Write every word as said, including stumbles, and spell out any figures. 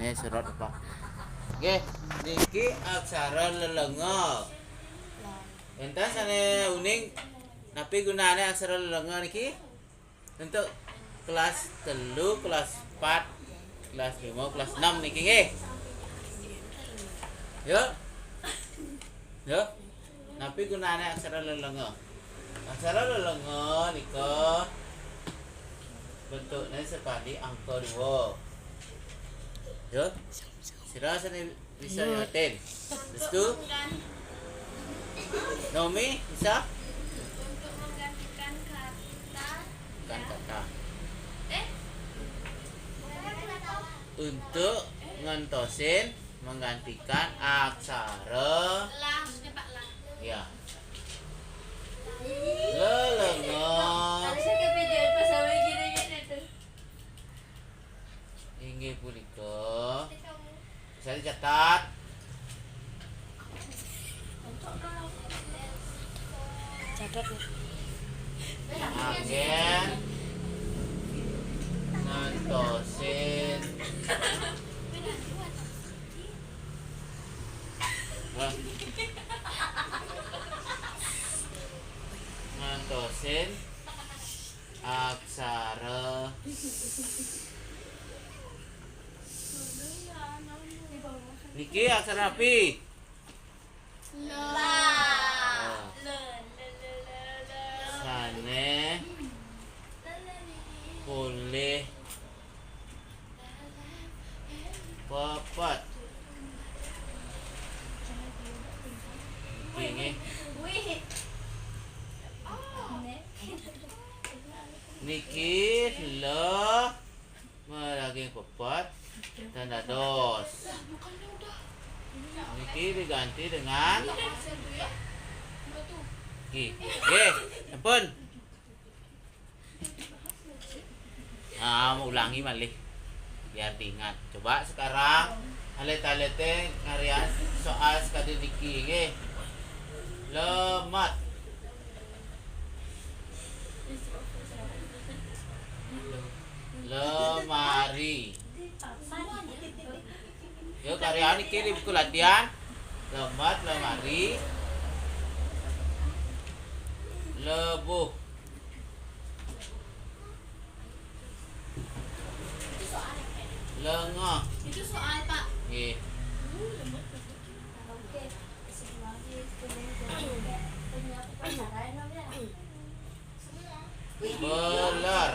Nih, surot apa? Nggih, niki aksara lelenga. Enten sane uning, napi gunane aksara lelenga niki? Untuk kelas telu, kelas empat, kelas lima, kelas enam niki nggih. Yuk. Yuk. Napi gunane aksara lelenga? Aksara lelenga nika bentukne sekali angka dua. Yuk. Sira sane bisa nyuatin. Restu? Naomi, bisa? Untuk menggantikan kata. Bukan kata. Eh? Untuk ngentosin, menggantikan aksara. Lah, maksudnya Pak lah. Ya. Lelenga. Tadi saya ke video pas sama gini-gini tuh. Inggih punika. Bisa dicatat. Catat ya. Anggen ngantosin. Wah. Ngantosin aksara. Niki aksara napi? La. Sane polih pepet. Niki nggih. Niki la meraging pepet dan dados. Niki diganti dengan nggih. Nggih, sampun. Nah, mau ulangi malih biar diingat. Coba sekarang alit-alite ngarian soal sekadi niki nggih. Lemet. Lemari. Yo, karya niki di buku latihan. Lemet, lemari. Lebuh. Lenga. Itu soal, Pak. Nggih. Beler.